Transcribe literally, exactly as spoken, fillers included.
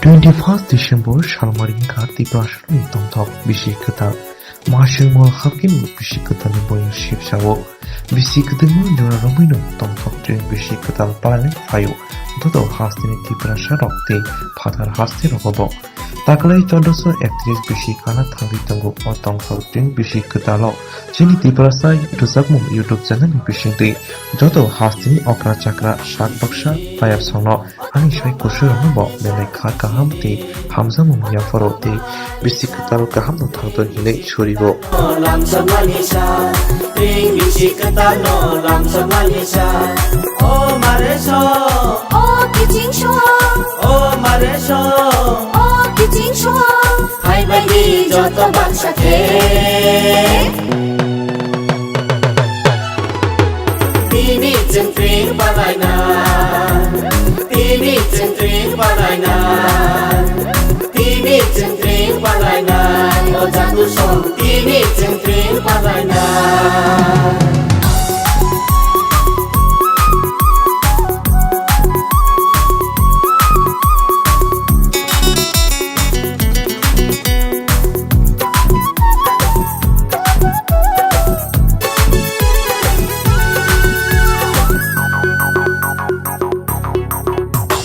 Twenty first December salmari wngkha Tiprasani tongthok bisi kwtal. Masingmo hakhe bisi kwtalni boyar sibsao. Bisi kwtalni jora romwino tongthok twi bisi kwtal palani phaio. Joto hasteni Tiprasa rok tei phatar haste rogo bo. Taklai chondroso ekatris bisi kana thangwi tongo o tongthok twi bisi kwtalo. Chini Tiprasa rwchapmung YouTube channel ni bisingtwi joto hasteni okra chakra sak baksa payar songno ani sai kusurokno bo belai kha kaham tei hamjakmung yapharo tei bisi kwtal kahamno thangtwi hinwi surigo. Lamsokmani sa, tei bisi kwtalno lamsokmani sa. O mare so, o kiching so, o mare so, o kiching so. Hai bai di joto baksa khe. Tini chwng tring palaina, tini chwng tring palaina, tini chwng tring palaina, o jadu song, tini chwng tring